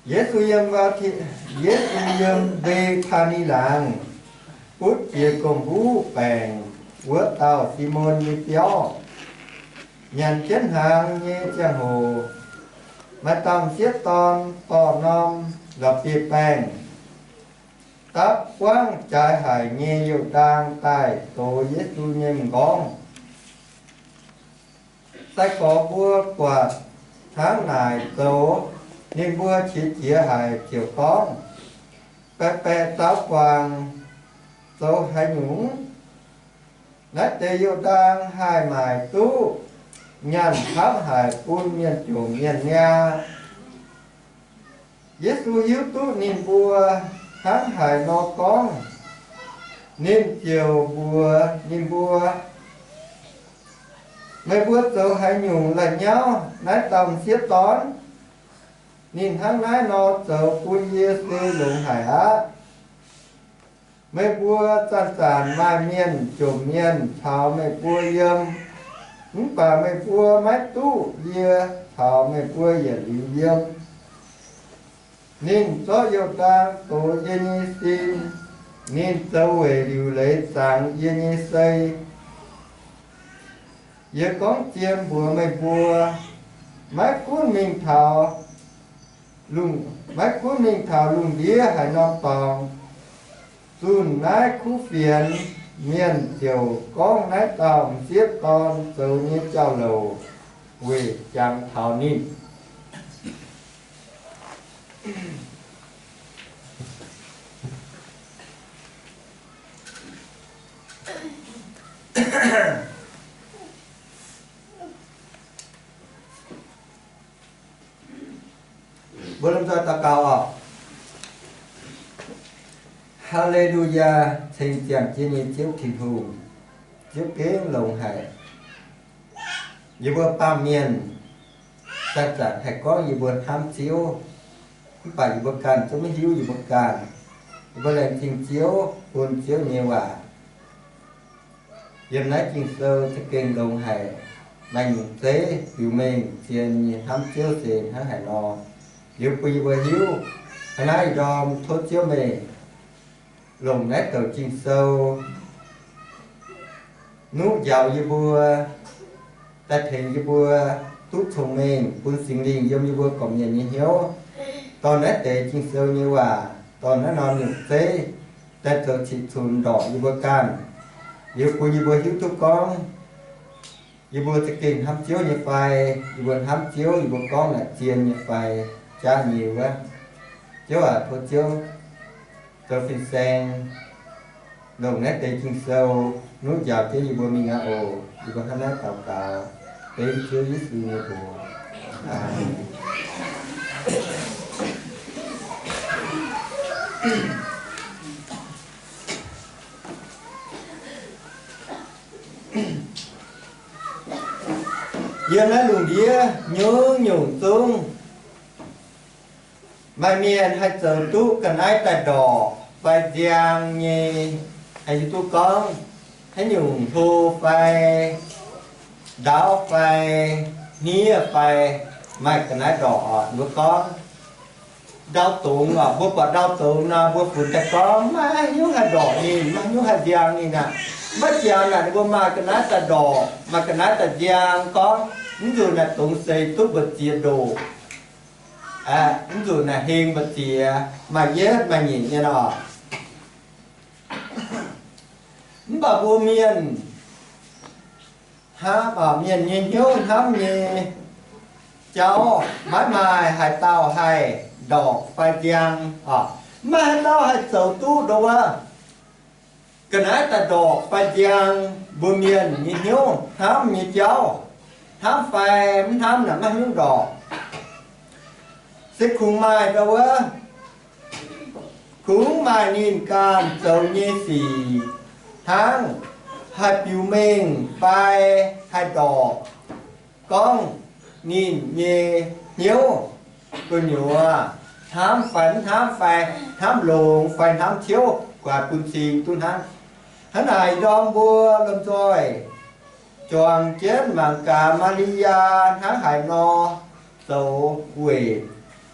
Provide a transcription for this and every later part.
Yesu yiem, Yesu yiem Mbe^taa^ni Laangz, butv jiex gong-mbuv baengc wuov dauh Simon nyei biauv, nyanc jienv hnaangx nyei ziangh hoc, maaih dauh m'sieqv dorn dorh norm la'bieiv-baengh dapv buangv jaaix haic nyei youh ndaang daaih dox Yesu nyei m'nqorngv. Sai-gorx mbuo buatc hnangv naaic zoux, ninh mbuo qiex jiez haic ziouc gorngv, Baeqc baeqc zaux guangc zoux haaix nyungc? Naaiv deix youh ndaang haih maaic duqv nyaanh camv haic bun mienh jomc mienh niaa. Yesu hiuv duqv ninh mbuo hnangv haaix nor gorngv, ninh ziouc mbuox ninh mbuo, Meih mbuo zoux haaix nyungc la'nyauv naaiv dauh m'sieqv dorn? Ninh hnangv naaiv nor zoux bun yie se longx haic aqv. Meih mbuo zanc-zanc maaih mienh jomc mienh caux meih mbuo yiem, mv baac meih mbuo maiv duqv yie caux meih mbuo yietc liuz yiem. Ninh zorqv youh ndaang dox yie nyei sin. Ninh zoux weic liuc leiz zangx yie nyei sei. Yie gorngv zien mbuox meih mbuo, maiv gunv mingh taux lungh, maiv gunv mingh taux lungh ndiev haaix norm dorngx, zunh naaiv kuv fienx mienh ziouc gorngv naaiv dauh m'sieqv dorn zoux nyei jauv-louc weic jangx taux ninh. Mbuo lomh nzoih daux gaux oc. Haa^le^lu^yaa, ceng ziangh jienv nyei Ziouv Tin-Hungh, Ziouv gengh longx haic. Yie mbuo baamh mienh zanc-zanc haih gorngv yie mbuo hnamv Ziouv, mv baac yie mbuo ganh zungv maiv hiuv yie mbuo ganh. Yie mbuo laengz zingh Ziouv bun Ziouv nyei waac. Yiem naaiv Ging-Sou za'gengh longx haic. Maaih nyungc zeiv biux mengh zien nyei hnamv Ziouv se hnangv haaix nor, liuz bun yie mbuo hiuv. Hnangv naaiv ih ndorm tov Ziouv meih longc naaiv douc Ging-Sou nuqv njaaux yie mbuo, daaih tengx yie mbuo duqv cong-mengh bun Singx Lingh yiem yie mbuo gorqv-mienh nyei hnyouv, dorh naaiv deix Ging-Sou nyei waac, dorh naaiv norm nyungc zeiv daaih zoux cing cunx ndorqc yie mbuo ganh, liuz bun yie mbuo hiuv duqv gorngv yie mbuo za'gengh hnamv Ziouv nyei fai, yie mbuo hnamv Ziouv, yie mbuo gorngv naaic zien nyei fai, jaav nyei wuov. Ziouv aac, tov Ziouv zoux fin-saeng longc naaiv deix Ging-Sou nuqv njaaux jienv yie mbuo mingh aqv oc. Yie mbuo hnangv naaiv daux gaux benx Ziouv Yesu nyei mbuox. Aamen. Yiem naaiv lungh ndiev nyungc-nyungc zungv maaih mienh haih zoux duqv ga'naaiv daaih ndorqc fai nziang nyei. Haih hiuv duqv gorngv haaix nyungc hlo fai ndaauv fai hniev fai maaih ga'naaiv ndorqc oc. Mbuo gorngv ndau-dongz oc, mbuo buatc ndau-dongz nor, mbuo funx daaih gorngv maiv haaix nyungc haih ndorqc ninh, maiv haaix nyungc haih nziang ninh aqv. Maiv jangx naaic ninh mbuo maaih ga'naaiv daaih ndorqc, maaih ga'naaiv daaih nziang, gorngv mv nzunc naaic dongz seix duqv mbu'ziex ndoqc, mv nzunc naaic heng mbu'ziex, maaih yietv maaih nyeic nyei nor. Mv baac mbuo mienh hnamv, mienh nyei hnyouv hnamv nyei jauv maiv maaih haaix dauh haih ndorqc fai nziang oc. Maiv maaih haaix dauh haih zoux duqv ndongc wuov ga'naaiv daaih ndorqc fai nziang mbuo mienh nyei hnyouv hnamv nyei jauv. Hnamv fai mv hnamv naaic maiv haaix nyungc ndorqc. Se kungx maaih ndau wuov, kungx maaih ninh ganh zoux nyei sic hnangv, haih biux mengh fai haih ndorqc gorngv ninh nyei hnyouv gu'nyuoz hnamv fai mv hnamv fai hnamv longx fai hnamv ciouv guaax bun cing duqv hnangv. Hnangv naaic ndorm mbuo lomh nzoih juangc jienv mangc gaax Maa^li^yaa hnangv haaix nor zoux weic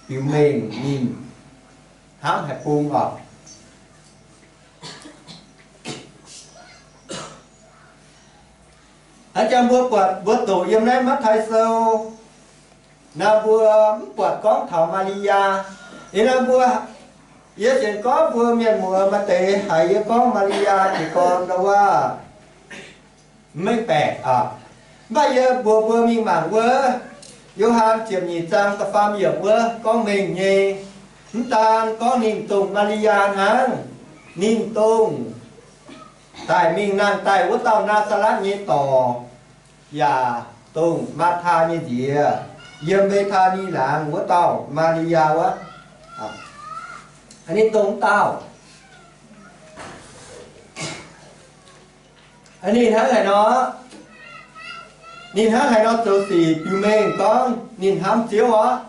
biux mengh ninh hnamv haaix bung oc. A'jang mbuo buatc mbuo doqc yiem naaiv Matv^tai Sou, naaiv mbuo mv buatc gorngv taux Maa^li^yaa. Ih naaiv mbuo, yie sienx gorngv mbuo mienh muoz maaih deix haiz yie gorngv Maa^li^yaa jiez gorn ndau wuov, maiv baeqc aqv. Mv baac yie mbuox mbuo mingh mangc wuov Yo^han ziepc nyeic zaang da'faam yiemc wuov gorngv mengh nyei, mv daan gorngv ninh dongh Maa^li^yaa hnangv, ninh dongh daic mingh nangh daaih wuov dauh Naa^saa^letv nyei dorc, yaac dongh Maa^taa nyei nziex, yiem Mbe^taa^ni laangz wuov dauh Maa^li^yaa wuov. Ninh dongh wuov dauh. Ninh hnangv haaix nor, ninh hnangv haaix nor zoux sic biux mengh gorngv ninh hnamv Ziouv orqv?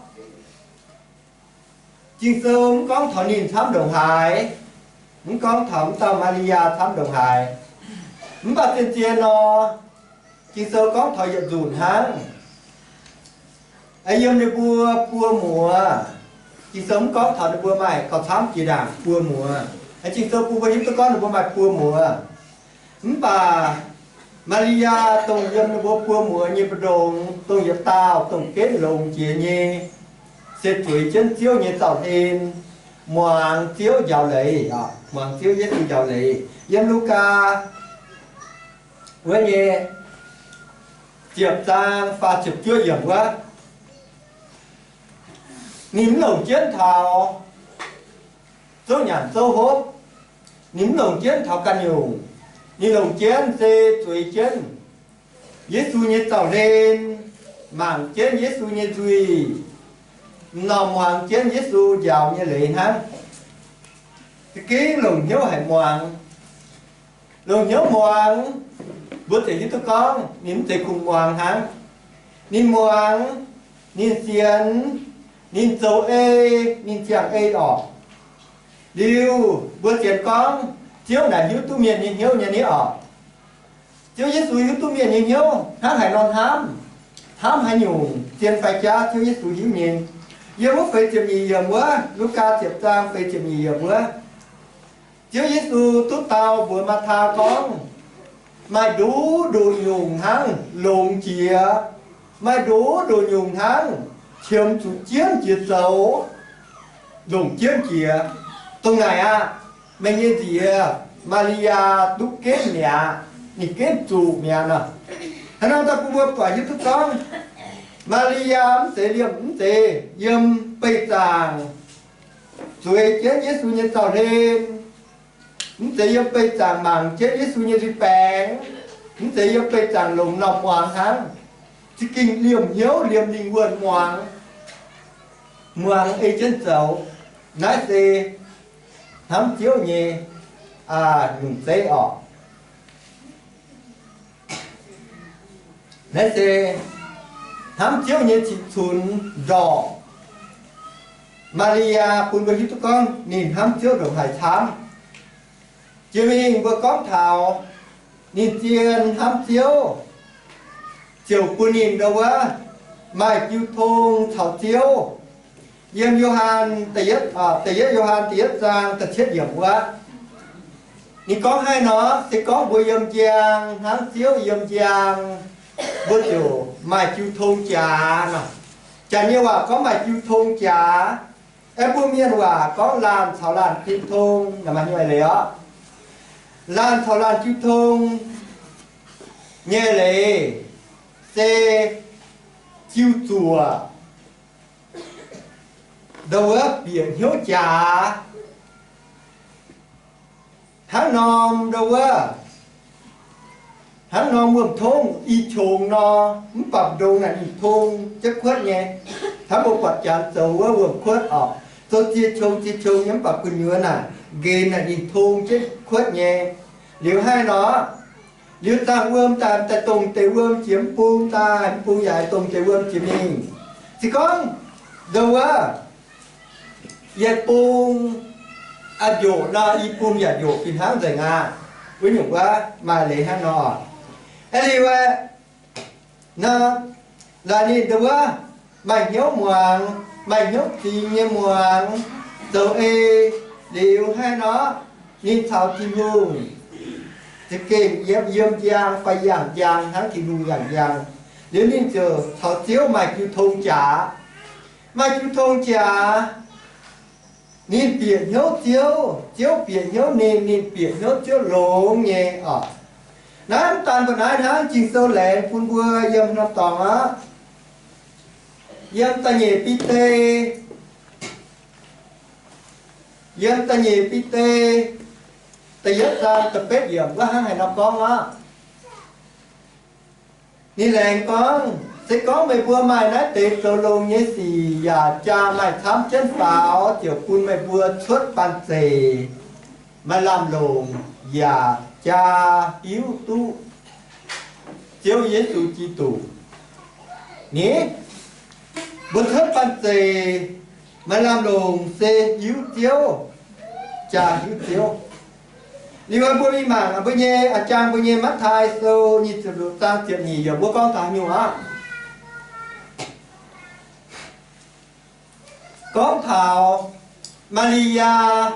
Ging-Sou mv gorngv taux ninh camv ndongc haaix, mv gorngv taux wuov dauh Maa^li^yaa camv ndongc haaix. Mv baac zien-zien nor, Ging-Sou gorngv taux yietc nzunc hnangv. Yiem ninh mbuo buo muoz, Ging-Sou mv gorngv taux ninh mbuo maaih gauh camv jiex ndaangc buo muoz. Ging-Sou bun mbuo hiuv duqv gorngv ninh mbuo maaih buo muoz. Mv baac Maa^li^yaa dongh yiem ninh mbuo buo muoz nyei mbu'ndongx dongh yietc dauh dongh genv longx jiex nyei, se zueiz jienv Ziouv nyei zaux-hlen, muangx Ziouv njaaux leiz, muangx Ziouv Yesu njaaux leiz. Yiem Lugaa wuov nyei ziepc zaang faah ziepc juov yiemc wuov, ninh mv longc jienv taux zouv nyanc zouv hopv. Ninh mv longc jienv taux ganh nyungc. Ninh longc jienv se zueiz jienv Yesu nyei zaux-hlen, mangc jienv Yesu nyei nzuih, m'normh muangx jienv Yesu njaaux nyei leiz hnangv. Za'gengh longc hnyouv haic muangx. Longc hnyouv muangx, mbuo ziouc hiuv duqv gorngv ninh mv zeiz kungx muangx hnangv. Ninh muangx, ninh sienx, ninh zoux ei, ninh ziangh ei orqc. Liuz mbuo sienx gorngv Ziouv naaic hiuv duqv mienh nyei hnyouv nyei ni orqc. Ziouv Yesu hiuv duqv mienh nyei hnyouv hnangv haaix nor hnamv, hnamv haaix nyungc, zien fai jaav, Ziouv Yesu hiuv nyei. Yiem wuov feix ziepc nyeic yiemc wuov, Lugaa ziepc zaang feix ziepc nyeic yiemc wuov, Ziouv Yesu duqv dau mbuox Maa^taa gorngv, maaih nduqc nduqc nyungc hnangv longx jiex, maaih nduqc nduqc nyungc hnangv qiemx zuqc jienv jiex zoux, longc jienv jiex. Dongh naaic aqv, meih nyei nziex Maa^li^yaa duqv genv mi'aqv. Ninh genv zuqc mi'aqv nor. Hnangv naaiv daaih bun mbuo buatc hiuv duqv gorngv, Maa^li^yaa mv zeiz liemh, mv zeiz yiem beih zaangc zueiz jienv Yesu nyei zaux-hlen, mv zeiz yiem beih zaangc mangc jienv Yesu nyei nzuih baengx, mv zeiz yiem beih zaangc longc m'normh muangx hnangv. Za'gengh liemh hnyouv liemh lingh wuonh muangx, muangx ei jienv zoux. Naaiv se hnamv Ziouv nyei nyungc zeiv orqc. Naaiv se hnamv Ziouv nyei cing-cunx ndorqc. Maa^li^yaa bun mbuo hiuv duqv gorngv ninh hnamv Ziouv ndongc haaix camv. Jiex mingh mbuo gorngv taux ninh zien hnamv Ziouv, ziouc bun ninh ndau wuov maaih jiu tong caux Ziouv. Yiem Yo^han da'yietv, da'yietv Yo^han da'yietv zaang da'cietv yiemc wuov, ninh gorngv haaix nor, se gorngv mbuo yiem njang hnangv Ziouv yiem njang, mbuo ziouc maaih jiu tong jaax nor. Janx nyei waac gorngv maaih jiu tong jaax. Aeqv, mbuo mienh waac gorngv laanh caux laanh jiu tong, naaic maaih nyei leiz orqc. Laanh caux laanh jiu tong nyei leiz se jiu zuoqc, ndau wuov bieqc hnyouv jaax. Hnangv norm ndau wuov, hnangv norm wuom-tongv i qongx nor, mv baac ndongc naaic ninh tong jienv kuotv nyei. Hnangv mbuo buatc janx zoux wuov wuom-kuotv orqc, zoux ziex qongx ziex qongx nyei, mv baac gu'nyuoz naaic nqenx naaic ninh tong jienv kuotv nyei. Liuz haaix nor, liuz zaangc wuom daaih, daaih dongh deix wuom jiex mv bung daaih, mv bung yaac dongh deix wuom jiex mingh. Se gorngv ndau wuov yietc bung a'njoqc nor, i bung yaac njoqc fih hnangv nzengc aqv. Wuov nyungc wuov maaih leiz hnangv nor. Aeqv, liuz aeqv, nor, laaix ninh ndau wuov maaih hnyouv muangx, maaih hnyouv zingx nyei muangx, zoux ei liuz hnangv nor, ninh caux Tin-Hungh za'gengh yiem, yiem njang fai yangh njang hnangv Tin-Hungh yangh njang. Liuz ninh ziouc caux Ziouv maaih jiu tong jaax. Maaih jiu tong jaax, ninh bieqc hnyouv Ziouv, Ziouv bieqc hnyouv ninh, ninh bieqc hnyouv Ziouv longx nyei oc. Naaiv mv daan mbuo naaiv hnangv, Ging-Sou laengz bun mbuo yiem norm dorngx aqv. Yiem da'nyeic Bide, yiem da'nyeic Bide da'yietv zaang da'betv yiemc wuov hnangv haaix nor gorngv aqv. Ninh laengz gorngv, se gorngv meih mbuo maaih naaiv deix zoux longx nyei sic yaac jaa maaih camv jienv faaux, ziouc bun meih mbuo cuotv banh zeic, maaih lamh longc yaac jaa hiuv duqv Ziouv Yesu Giduc. Ni, mbuo cuotv banh zeic, maaih lamh longc se hiuv Ziouv, jaa hiuv Ziouv. Liuz mbuo mingh mangc mbuo nyei, a'jang mbuo nyei Matv^taai Sou nyic ziepc luoqc zaang ziepc nyeic yiemc mbuo gorngv taux haaix nyungc aqv? Gorngv taux Maa^li^yaa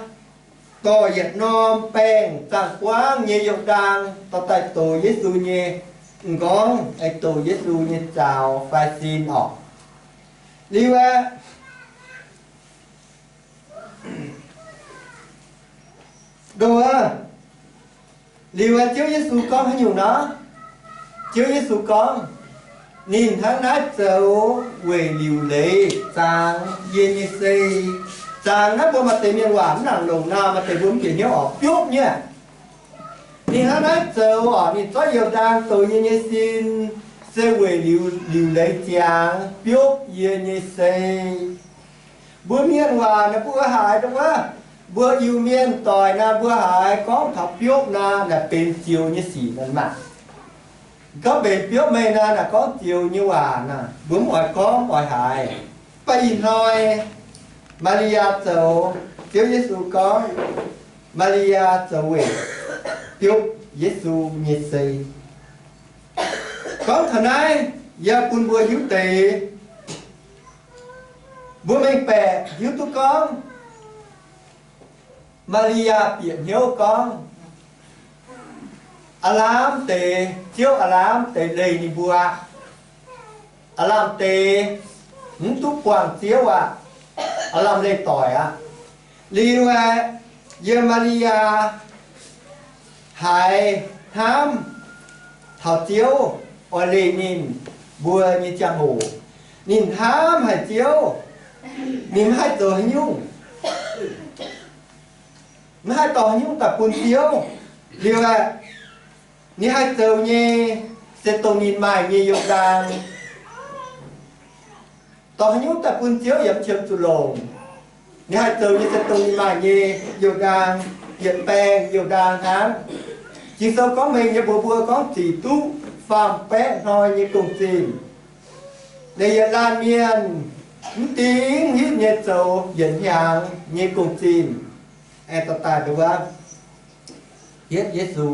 dorh yietc norm baengh zaangh buangv nyei you^ndaang dorh daaih dox Yesu nyei, m'nqorngv aengx dox Yesu nyei zaux fai sin orqc. Liuz aeqv, ndoh, liuz aeqv, Ziouv Yesu gorngv haaix nyungc nor? Ziouv Yesu gorngv, ninh hnangv naaiv zoux weic liuc leiz zaangx yie nyei sei. Zaangx naaiv mbuo maaih deix mienh waac mv nangc longc nor, maaih deix mbuo mv bieqc hnyouv orqc, biopv nyei. Ninh hnangv naaiv zoux orqc, ninh zorqv you^ndaang dox yie nyei sin, se weic liuc, liuc leiz ziangx biopv yie nyei sei. Mbuo mienh waac naaic mbuo haiz ndongc wuov, mbuo Iu-Mienh doic naaic mbuo haiz gorngv taux biopv naaic, naaic benx zioux nyei sic naaic maah. Gorngv mbenc biopv meih naaic, naaic gorngv zioux nyei waac naaic, mbuo mv oix gorngv, mv oix haiz. Mv baac ih hnoi Maa^li^yaa zoux, Ziouv Yesu gorngv, Maa^li^yaa zoux weic biopv Yesu nyei sei. Gorngv taux naaiv, yie bun mbuo hiuv deix, mbuo mengh baeqc hiuv duqv gorngv, Maa^li^yaa bieqc hnyouv gorngv, aav lamh deix, Ziouv aav lamh deix leih ninh mbuo aqv. Aav lamh deix mv duqv buangh Ziouv aqv. Aav lamh leih doic aqv. Liuz aeqv, yiem Maa^li^yaa haiz hnamv taux Ziouv oix leih ninh mbuo nyei ziangh hoc, ninh hnamv haic Ziouv, ninh mv haih zoux haaix nyungc, mv haih dorh haaix nyungc daaih bun Ziouv. Liuz aeqv, ninh haih zoux nyei se dongh ninh maaih nyei you^ndaang. Dorh haaix nyungc daaih bun Ziouv yaac mv qiemx zuqc longc. Ninh haih zoux nyei se dongh ninh maaih nyei you^ndaang, yietc baengh you^ndaang hnangv. Ging-Sou gorngv mengh nyei mbuox mbuo gorngv zic duqv faam-baeqv hnoi nyei gong-zinh. Ninh yietc laanh mienh mv dingh hitv nyei zoux yietc hnyangx nyei gong-zinh, aengx dorh daaih nduov hietv Yesu.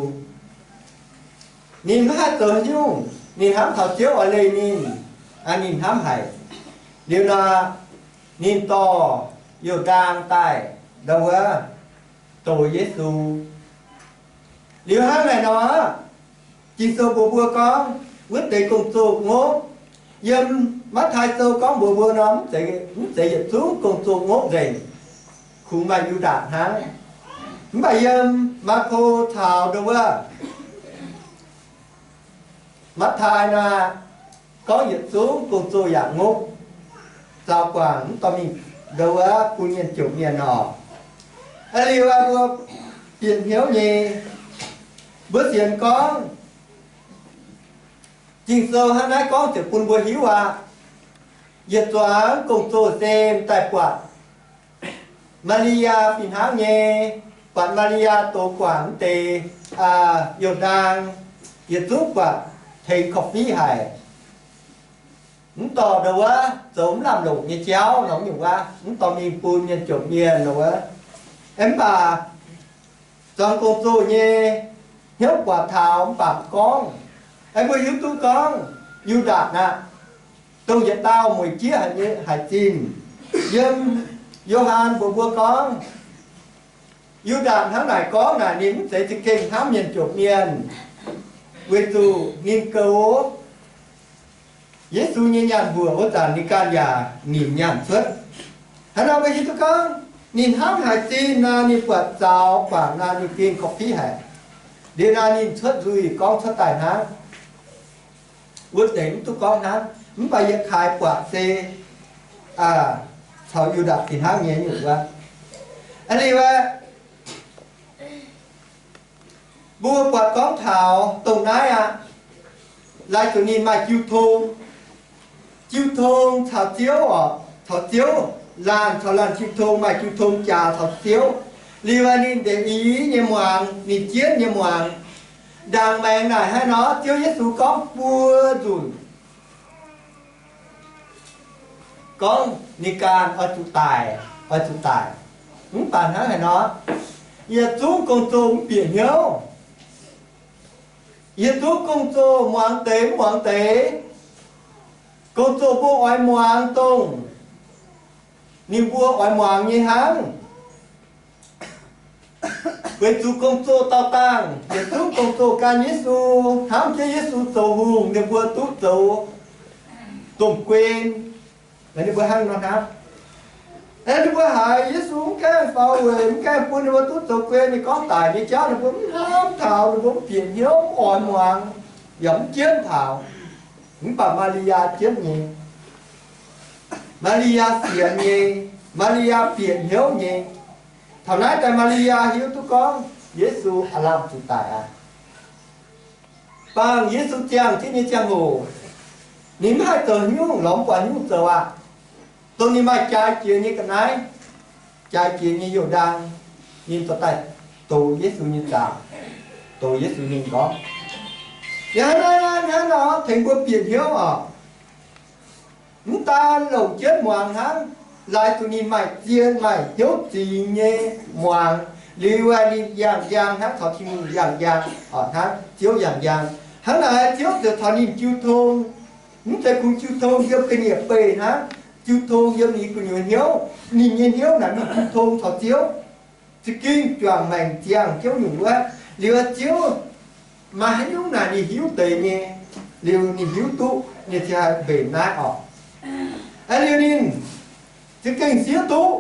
Ninh mv haih zoux haaix nyungc, ninh hnamv taux Ziouv oix leih ninh, ninh hnamv haic. Liuz nor, ninh dorh you^ndaang daaih ndau wuov dox Yesu. Liuz hnangv naaic nor, Ging-Sou mbuox mbuo gorngv, wuov deix gong-zoh ngopv, yiem Matv^taai Sou gorngv mbuox mbuo nor, mv zeiz, mv zeiz yietc zungv gong-zoh ngopv nzengc, kungx maaih Yu^ndaatc hnangv. Mv baac yiem Maako caux ndau wuov Matv^taai naaic gorngv yietc zungv gong-zoh yaac ngopv, zaux guangc mv dorh mingh ndau wuov bun mienh jomc mienh orqc. Aa, liuz aqv, mbuo bieqc hnyouv nyei, mbuo sienx gorngv Ging-Sou hnangv naaiv gorngv ziouc bun mbuo hiuv aqv. Yietc zuangx gong-zoh se m'daaih buatc Maa^li^yaa fih hnangv nyei, buatc Maa^li^yaa dox guangc wuov deix you^ndaang, yietc zungv buatc tengx korv-fiqv haic. Mv dorh ndau wuov zoux mv lamh longc nyei jauv nor nyungc wuov, mv dorh mingh bun mienh jomc mienh nor wuov. Aeqv, mv baac zuangx gong-zoh nyei hnyouv buatc taux mv baac gorngv, aeqv, mbuo hiuv duqv gorngv Yu^ndaatc naaic, dongh yietc dauh mueic jieqv haic nyei, haic zinh. Yiem Yo^han mbuox mbuo gorngv, Yu^ndaatc hnangv naaic gorngv naaic, ninh mv zeiz za'gengh hnamv mienh jomc mienh, weic zuqc ninh goux Yesu nyei nyaanh mbuoqc wuov zanc ninh ganh yaac nimc nyaanh cuotv. Hnangv nor mbuo hiuv duqv gorngv ninh hnamv haic zinh nor, ninh buatc zaux guangc nor, ninh gengh korv-fiqv haic. Liuz nor ninh cuotv nzuih gorngv cuotv daaih hnangv. Wuov deix mv duqv gorngv hnangv, mv baac yie kaaix buatc se caux Yu^ndaatc fih hnangv nyei nyungc wuov. Aa, liuz aeqv, mbuo buatc gorngv taux dongh naaiv aqv, laaic zuqc ninh maaih jiu tong. Jiu tong caux Ziouv oc, caux Ziouv, laanh caux laanh jiu tong, maaih jiu tong jaax caux Ziouv. Liuz ninh ndeic i nyei muangx, ninh jienv nyei muangx. Ndaangc maengx naaic hnangv nor, Ziouv Yesu gorngv buo nzunc, gorngv ninh ganh oix zuqc daic, oix zuqc daic. Mv baac hnangv haaix nor, yietc zungv gong-zoh mv bieqc hnyouv. Yietc zungv gong-zoh muangx deix mv muangx deix. Gong-zoh mbuo oix muangx dongh ninh mbuo oix muangx nyei hnangv. Weic zuqc gong-zoh daauh dangh, yietc zungv gong-zoh gan Yesu, hnamv jienv Yesu zoux hungh, ninh mbuo duqv zoux domh guen. Ninh mbuo hnangv nor hnamv. Aeqv, ninh mbuo haiz Yesu mv gaengh faaux weic, mv gaengh bun ninh mbuo duqv zoux guen, ninh gorngv daic nyei jauv, ninh mbuo mv hnamv taux, ninh mbuo mv bieqc hnyouv, mv oix muangx, yaac mv jienv taux. Mv baac Maa^li^yaa jienv nyei. Maa^li^yaa sienx nyei. Maa^li^yaa bieqc hnyouv nyei. Taux naaiv daaih Maa^li^yaa hiuv duqv gorngv Yesu aav lamh zuqc daic aqv. Bangc Yesu ziangh jienv nyei ziangh hoc, ninh mv haih zoux haaix nyungc lorz mv buatc haaix nyungc zoux aqv. Dongh ninh maaih jaaix jiex nyei ga'naaiv, jaaix jiex nyei youh ndaang, ninh dorh daaih dox Yesu nyei zaangc, dox Yesu mingh gorngv, yaac hnangv naaiv hnangv nor tengx mbuo bieqc hnyouv oc. Mv daan longc jienv muangx hnangv, laaix zuqc ninh maaih zien maaih hnyouv zingx nyei muangx, liuz ninh yangh njang hnangv caux Tin-Hungh yangh njang, hnangv Ziouv yangh njang. Hnangv naaic Ziouv ziouc caux ninh jiu tong, mv zeiz kungx jiu tong yiem ga'nyiec beih hnangv, jiu tong yiem ninh gu'nyuoz hnyouv. Ninh nyei hnyouv naaic mingh jiu tong caux Ziouv, za'gengh juangc maengc ziangh Ziouv nyungc wuov. Liuz Ziouv maaih haaix nyungc naaic ninh hiuv deix nyei, liuz ninh hiuv duqv, ninh ziouc haih mbenc naaiv oc. Aa, liuz ninh za'gengh siev duqv,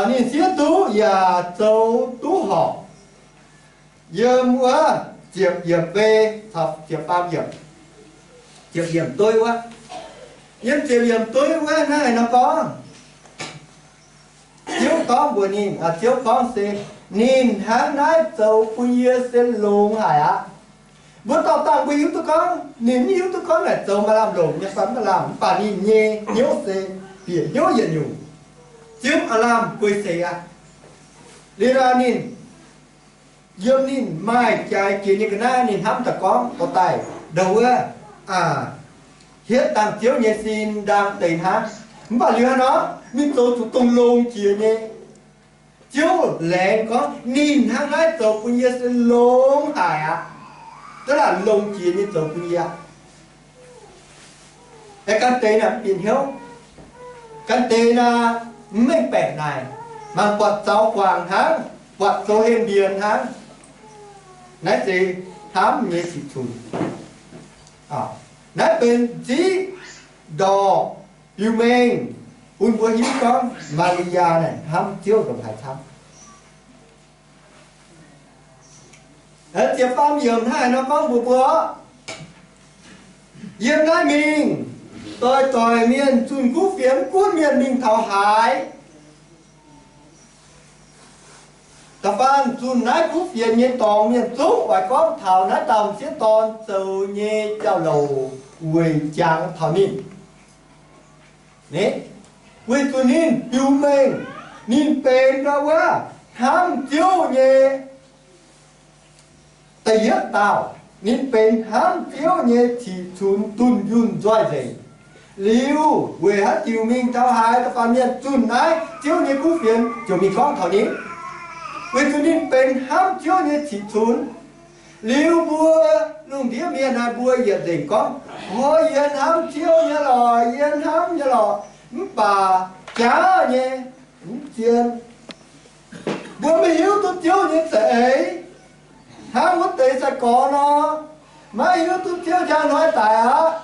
ninh siev duqv yaac zoux duqv horpc. Yiem wuov ziepc yiemc fei caux ziepc faam yiemc, ziepc yiemc dueiv wuov. Yiem ziepc yiemc dueiv wuov naaiv haaix nor gorngv, Ziouv gorngv mbuox ninh, Ziouv gorngv se, ninh hnangv naaiv zoux bun yie se longx haic aqv. Mbuo dorh dangh mbuo hiuv duqv gorngv ninh mv hiuv duqv gorngv naaic zoux maaih lamh longc nyei fai mv maaih lamh, mv baac ninh nyei hnyouv se bieqc hnyouv yietc nyungc. Ziouv aav lamh guei seix aqv. Liuz ninh yiem ninh maaih jaaix jiex nyei ga'naaiv ninh hnamv daaih gorngv dorh daaih ndongc wuov, hietv dangh Ziouv nyei sin ndaang deix hnangv. Mv baac liuz hnangv nor, ninh zoux zuqc dongh longx jiex nyei. Ziouv laengz gorngv ninh hnangv naaiv zoux bun yie se longx haic aqv. Za'gengh longx jiex nyei zoux bun yie aqv. Aengx gan deix naaic mv bieqc hnyouv. Gan deix naaic mv mengh baeqc naaic, mangc buatc zaux guangc hnangv, buatc zoux heh mbienx hnangv. Naaiv se hnamv nyei sic cunx. Naaiv benx ziqv ndorqc biux mengh bun mbuo hiuv gorngv Maa^li^yaa naaic hnamv Ziouv ndongc haaix camv. Ziepc faam yiemc hnangv haaix nor gorngv mbuox mbuo, yiem naaiv mingh, doix-doix mienh zunh kuv fienx gunv mienh mingh taux haaix, da'faanh zunh naaiv kuv fienx nyei dorngx mienh zungv oix gorngv taux naaiv dauh m'sieqv dorn zoux nyei jauv-louc weic jangx taux ninh. Weic zuqc ninh biux mengh, ninh benx ndau wuov hnamv Ziouv nyei da'yietv dauh. Ninh benx hnamv Ziouv nyei ciqv cunx dunh yunh nzoih nzengc. Liuz weic haaix diuc mingh taux haaix, da'faanh mienh zunh naaiv Ziouv nyei kuv fienx ziouc mingh gorngv taux ninh. Weic zuqc ninh benx hnamv Ziouv nyei ciqv cunx. Liuz mbuo lungh ndiev mienh naaiv mbuo yietc nzengc gorngv, Ov, yie hnamv Ziouv nyei lorqc, yie hnamv nyei lorqc, mv baac jaav nyei, mv zien. Mbuo maiv hiuv duqv Ziouv nyei za'eix. Hnangv wuov deix sai-gorx nor, maiv hiuv duqv Ziouv njang hnoi daic aqv.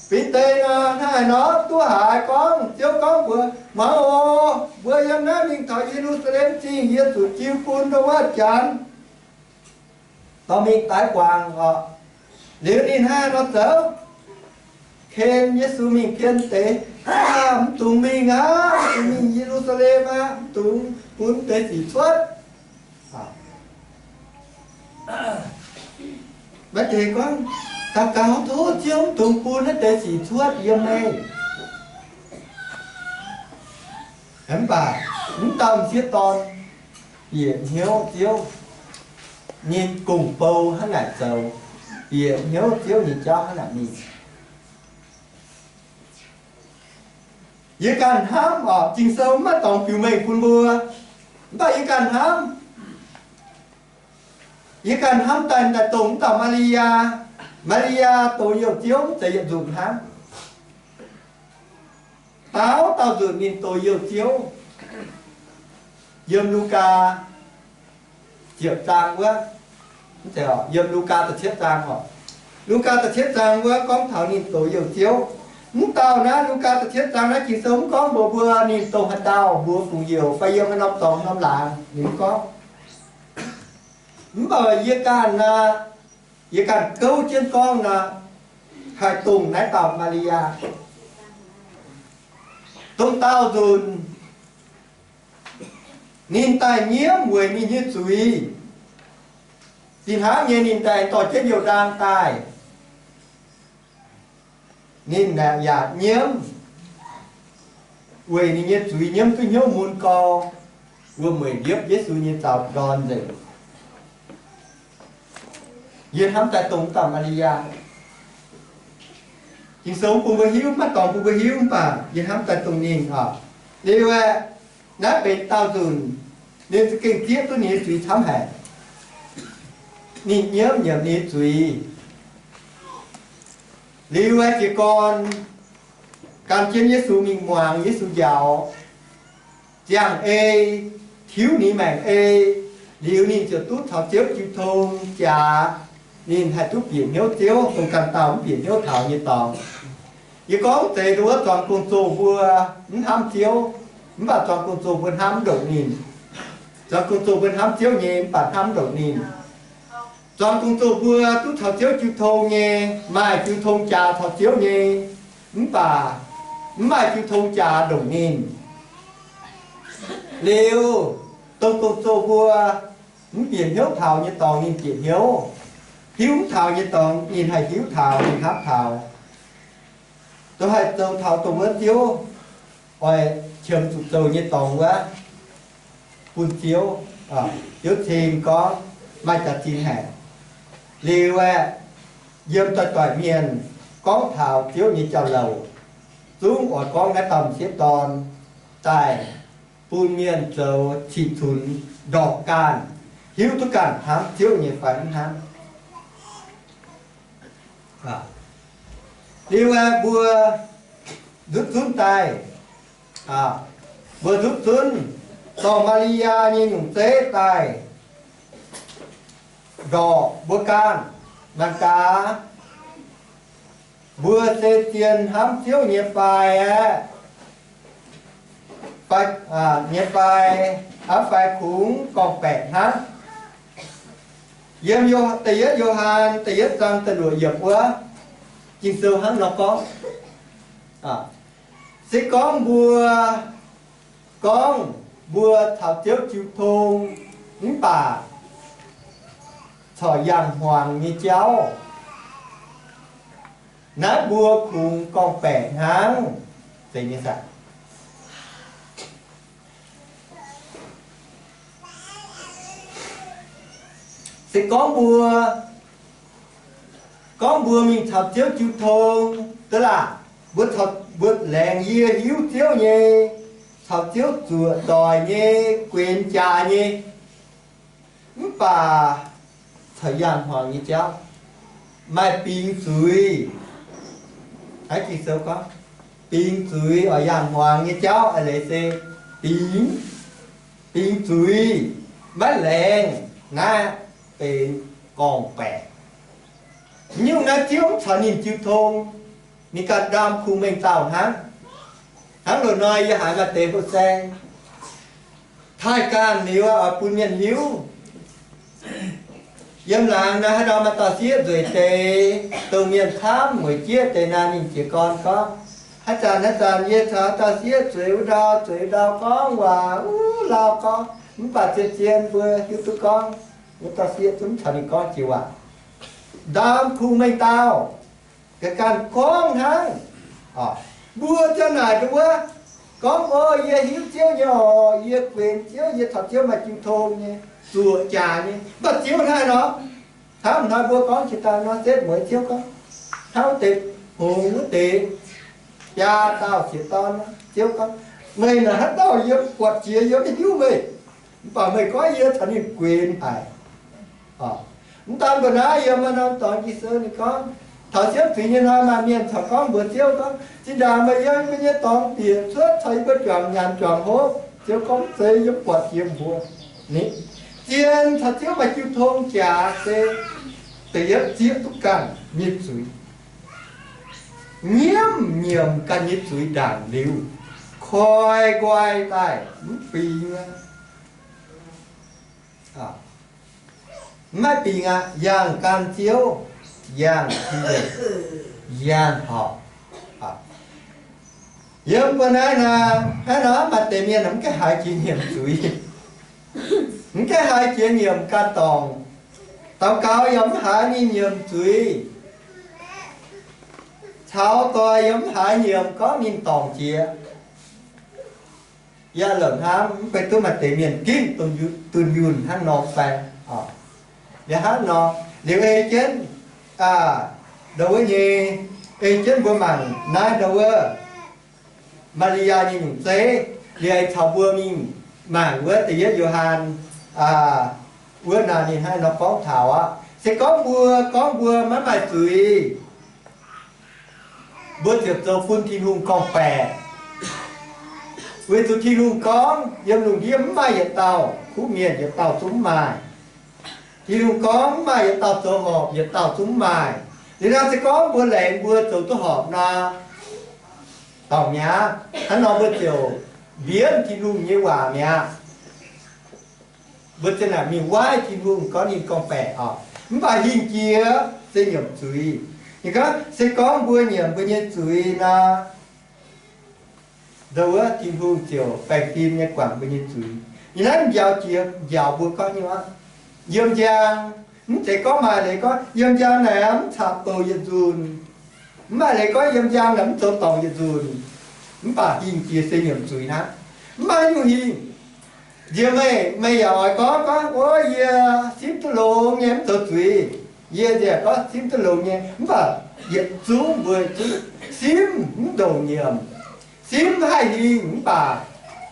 Bide nor, hnangv haaix nor duqv haiz gorngv, Ziouv gorngv mbuox, Muangx oc, mbuo yiem naaiv mingh taux Ye^lu^saa^lem Zingh, yie zuqc jiu bun ndongc wuov janx dorh mingh daix guangc oc. Liuz ninh hnangv haaix nor zoux? Ken Yesu mingh pien deix, Aav, mv dungx mingh aqv, mv dungx mingh Ye^lu^saa^lem aqv, mv dungx bun deix sic cuotv. Maiv deix gorngv, Daux gaux tov Ziouv mv dungx bun naaiv deix sic cuotv yiem meih. Mv baac mv dauh m'sieqv dorn bieqc hnyouv Ziouv, ninh gong-bou hnangv naaic zoux, bieqc hnyouv Ziouv nyei jauv hnangv naaic mingh. Yie ganh hnamv oc, Ging-Sou maiv dorngx biux mengh bun mbuo, mv baac yie ganh hnamv. Yie ganh hnamv daaih, daaih dongh wuov dauh Maa^li^yaa. Maa^li^yaa doz youh Ziouv mv zeiz yietc nzunc hnangv. Dauh dauh nzunc ninh doz youh Ziouv. Yiem Lugaa ziepc zaang wuov, yiem Lugaa da'cietv zaang oc. Lugaa da'cietv zaang wuov gorngv taux ninh doz youh Ziouv. Mv dauh naaiv Lugaa da'cietv zaang naaiv Ging-Sou mv gorngv mbuox mbuo ninh dongh haaix dauh, mbuox fungc youc fai yiem haaix norm dorngx norm laangz, ninh mv gorngv. Mv baac yie ganh aqv, yie ganh gouv jienv gorngv nor, haih dongh naaiv dauh Maa^li^yaa. Dongh daauh nzunc ninh daaih nyiemv weic ninh nyei zuiz. Fih hnangv nyei ninh daaih dorh jienv youh ndaang daaih, ninh yaac nyiemv weic ninh nyei zuiz nyiemv duqv hnyouv mun gau, wuom-mueic ndiepv Yesu nyei zaux ndorn nzengc. Yie hnamv daaih dongh dauh Maa^li^yaa. Ging-Sou mv bun mbuo hiuv, maiv dorngx bun mbuo hiuv, mv baac yie hnamv daaih dongh ninh oc. Liuz aeqv, naaiv benx daauh nzunc ninh za'gengh zieqv duqv ninh nyei zuiz camv haic. Ninh nyiemv nyiemc ninh nyei zuiz. Liuz aeqv, jiez gorn gan jienv Yesu mingh muangx Yesu njaaux, ziangh ei, tiuv ninh maengc ei, liuz ninh ziouc duqv caux Ziouv jiu tong jaax. Ninh haih duqv bieqc hnyouv Ziouv, dongh ganh dauh mv bieqc hnyouv taux nyei dorngx. Yie gorngv deix nduov zuangx gong-zoh mbuo mv hnamv Ziouv, mv baac zuangx gong-zoh mbuo hnamv ndongc ninh. Zuangx gong-zoh mbuo hnamv Ziouv nyei, mv baac hnamv ndongc ninh. Zuangx gong-zoh mbuo duqv caux Ziouv jiu tong nyei, maaih jiu tong jaax caux Ziouv nyei, mv baac mv maaih jiu tong jaax ndongc ninh. Liuz, dongh gong-zoh mbuo mv bieqc hnyouv taux nyei dorngx ninh bieqc hnyouv, hiuv mv taux nyei dorngx ninh haih hiuv taux, ninh hnamv taux. Dongh haih zoux taux dongh wuov Ziouv oix qiemx zuqc zoux nyei dorngx wuov, bun Ziouv, Ziouv cing gorngv maaih jaax-zinh haic. Liuz aeqv, yiem doic-doic mienh gorngv taux Ziouv nyei jauv-louc, zungv oix gorngv naaiv dauh m'sieqv dorn daaih bun mienh zoux cing-cunx ndorpc ganh, hiuv duqv ganh hnamv Ziouv nyei fai mv hnamv. Liuz aeqv, mbuo nzutv zunv daaih, mbuo nzutv zunv dorh Maa^li^yaa nyei nyungc zeiv daaih ndorqc mbuo ganh. Mangc gaax, mbuo se zien hnamv Ziouv nyei fai aeqv, fai, nyei fai, fai kungx gorngv-baeqc hnangv. Yiem Yo-, da'yietv Yo^han da'yietv zaang da'luoqc yiemc wuov, Ging-Sou hnangv nor gorngv, se gorngv mbuo gorngv mbuo caux Ziouv jiu tong mv baac corc yangh hmuangx nyei jauv, naaiv mbuo kungx gorngv-baeqc hnangv. Zeiz nyei saah? Se gorngv mbuo, gorngv mbuo mingh caux Ziouv jiu tong, duqv laah, mbuo caux, mbuo laengz yie hiuv Ziouv nyei, caux Ziouv zuoqc doic nyei, guenx jaax nyei, Mv baac caux yangh hmuangx nyei jauv maaih bingx zuiz. Hnangv Ging-Sou gorngv, bingx zuiz oix yangh hmuangx nyei jauv a'leiz se bingx, bingx zuiz maiv laengz naaiv benx gorngv-baeqc. Nyungc naaiv Ziouv mv caux ninh jiu tong, ninh ganh ndaam kungx mengh dauh hnangv. Hnangv loz-hnoi yie haiz maaih deix houh saeng taaih ganh liuz oix bun mienh hiuv. Yiem laangz naaiv haaix nor maaih dauh sieqv nzueic deix, dongh mienh camv mueic jieqv deix naaiv, ninh jiez gorn gorngv, haaix zanc haaix zanc yie caux dauh sieqv zueiz wuov ndau zueiz wuov ndau gorngv waac, wuov lauh gorngv, mv baac zien-zien mbuo hiuv duqv gorngv wuov dauh sieqv zungv caux ninh gorngv jiex waac. Ndaam kungx mengh dauh, ga'ganh gorngv hnangv. Mbuo ziouc naaic ndongc wuov, gorngv, O, yie hiuv Ziouv nyei oc, yie guenx Ziouv, yie caux Ziouv maaih jiu tong nyei, zuoqc jaax nyei. Mv baac Ziouv hnangv haaix nor? Hnangv hnoi mbuo gorngv jiex daaih nor, setv mueiz Ziouv gorngv, hnangv wuov deix hngongx wuov deix biaa dauh sieqv dorn nor, Ziouv gorngv, Meih naaic haaix dauh? Yie buatc jiex yie maiv hiuv meih. Mv baac meih gorngv yie caux ninh guenx haic. Mv daan mbuo naaiv yiem maaih norm dorngx Ging-Sou ninh gorngv, taux siemv zuiz nyei hnoi maaih mienh caux gorngv mbuox Ziouv gorngv, Zinh ndaangc meih yiem mbuo nyei dorngx bieqc cuotv caux yie mbuo juangc nyanc juangc hopv. Ziouv gorngv, Zeiz yie buatc jiex mbuo. Zien caux Ziouv maaih jiu tong jaax se da'yietv zieqv duqv ganh nyei zuiz. Nyiemv nyiemc ganh nyei zuiz ndaangc liuz, koi nqoi daaih mv bingx aqv. Mv maaih bingx aqv, yangh gan Ziouv, yangh tin-deic, yangh horpc. Yiem mbuo naaiv naaic, hnangv nor maaih deix mienh mv gaengh haiz jiex nyiemc zuiz, mv gaengh haiz jiex nyiemc ganh dorngc. Daux gaux yaac mv haiz ninh nyiemc zuiz. Caux doic yaac mv haiz nyiemc gorngv ninh dorngc jiex. Yaac lorqc hnamv mv baac duqv maaih deix mienh ginv dunh yunh hnangv nor fai. Liuz hnangv nor, liuz ei jienv, ndau wuov nyei, ei jienv mbuo mangc naaiv ndau wuov Maa^li^yaa nyei nyungc zeiv, liuz aengx caux mbuo mingh mangc wuov da'yietv Yo^han wuov naaic ninh hnangv nor gorngv taux aqv. Se gorngv mbuo, gorngv mbuo maiv maaih zuiz, mbuo ziouc zoux bun Tin-Hungh gorngv-baeqc. Weic zuqc Tin-Hungh gorngv, yiem lungh ndiev mv maaih yietc dauh kuv mienh, yietc dauh zungv mv maaih. Tin-Hungh gorngv, mv maaih yietc dauh zoux horpc, yietc dauh zungv mv maaih. Liuz naaiv se gorngv mbuo laengz mbuo zoux duqv horpc nor, dorngc mi'aqv. Hnangv nor mbuo ziouc mbienv Tin-Hungh nyei waac mi'aqv. Mbuo ziouc naaic mingh waaiv Tin-Hungh gorngv ninh gorngv-baeqc oc. Mv baac hingh jiex se nyiemc zuiz. Ninh gorngv se gorngv mbuo nyiemc mbuo nyei zuiz nor, ndau wuov Tin-Hungh ziouc baengh fim nyei guangc mbuo nyei zuiz. Ninh naaiv njaaux jiex njaaux mbuo gorngv nyei aqv. Yiem njang, mv zeiz gorngv maaih leiz gorngv yiem njang naaic mv caux bouc yietc nzunc. Mv maaih leiz gorngv yiem njang naaic mv zoux dorngc yietc nzunc. Mv baac hingh jiex se nyiemc zuiz hnangv. Mv maaih nyungc hingh. Nziex meih, meih yaac oix gorngv, gorngv, O, yie simv duqv longx nyei, mv zoux zuiz. Yie nziex gorngv simv duqv longx nyei, mv baac yietc zungv mbuo zungv simv mv ndongc nyiemc. Simv mv haih hingh mv baac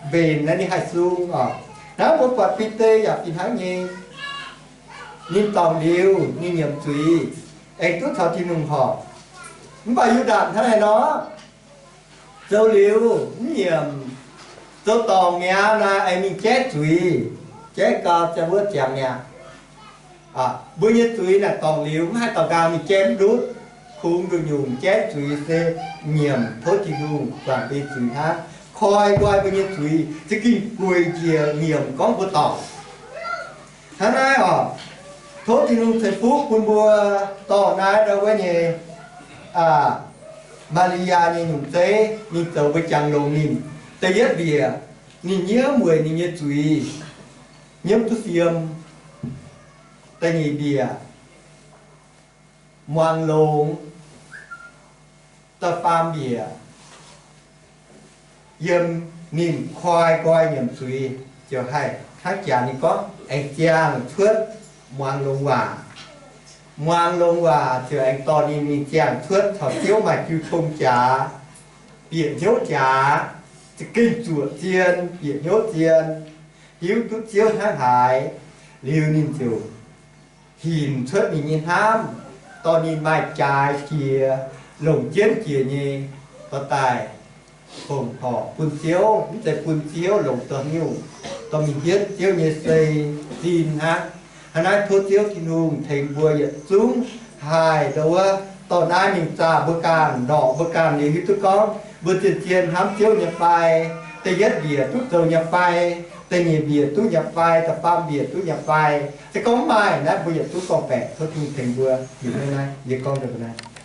mbenc naaiv ninh haih sung oc. Naaiv mbuo buatc Bide yaac fih hnangv nyei. Ninh dorngc liuz, ninh nyiemc zuiz, aengx duqv caux Tin-Hungh horpc. Mv baac Yu^ndaatc hnangv haaix nor? Zoux liuz mv nyiemc, zoux dorngc mi'aqv naaic, aengx mingh jaiv zuiz, jaiv gau ziangh wuov ziangx mi'aqv. Mbuo nyei zuiz naaic dorngc liuz mv haih dorh nqaang mingh jaiv mv ndutv. Kungx nduqc nyungc jaiv zuiz se nyiemc tov Tin-Hungh guangc mbuo nyei zuiz hnangv, koi nqoi mbuo nyei zuiz, za'gengh gueic njiec nyiemc gorngv mbuo dorngc. Hnangv naaiv oc, tov Tin-Hungh ceix fuqv bun mbuo dorh naaiv ndau wuov nyei Maa^li^yaa nyei nyungc zeiv, ninh zoux mbuo jangx longx ninh. Da'yietv mbiec, ninh nyiemv weic ninh nyei zuiz, nyiemv duqv siem. Da'nyeic mbiec, muangx longx. Da'faam mbiec, yiem ninh koi nqoi nyiemc zuiz ziouc haih hnangv jaax ninh gorngv aengx ziangh cuotv muangx longx waac. Muangx longx waac ziouc aengx dorh ninh mingh ziangh cuotv caux Ziouv maaih jiu tong jaax, bieqc hnyouv jaax, za'gengh zuoqc zien, bieqc hnyouv zien, hiuv duqv Ziouv hnangv haaix. Liuz ninh ziouc hinc cuotv ninh nyei hnamv, dorh ninh maaih jaaix jiex, longc jienv jiex nyei dorh daaih, fongc horc bun Ziouv. Mv zeiz bun Ziouv longc dorh nyungc, dorh mingh hietv Ziouv nyei sei. Zinh hnangv, hnangv naaiv tov Ziouv Tin-Hungh tengx mbuo yietc zungv haih ndo wuov, dorh naaiv mingh zaah mbuo ganh, ndorqc mbuo ganh liuz hiuv duqv gorngv mbuo zien-zien hnamv Ziouv nyei fai, da'yietv mbiec duqv zoux nyei fai, da'nyeic mbiec duqv nyei fai, da'faam mbiec duqv nyei fai. Se gorngv maaih naaiv, mbuo yietc zungv gorngv-baeqc tov Tin-Hungh tengx mbuo. Liuz naaiv yie gorngv daaih mbuo naaiv.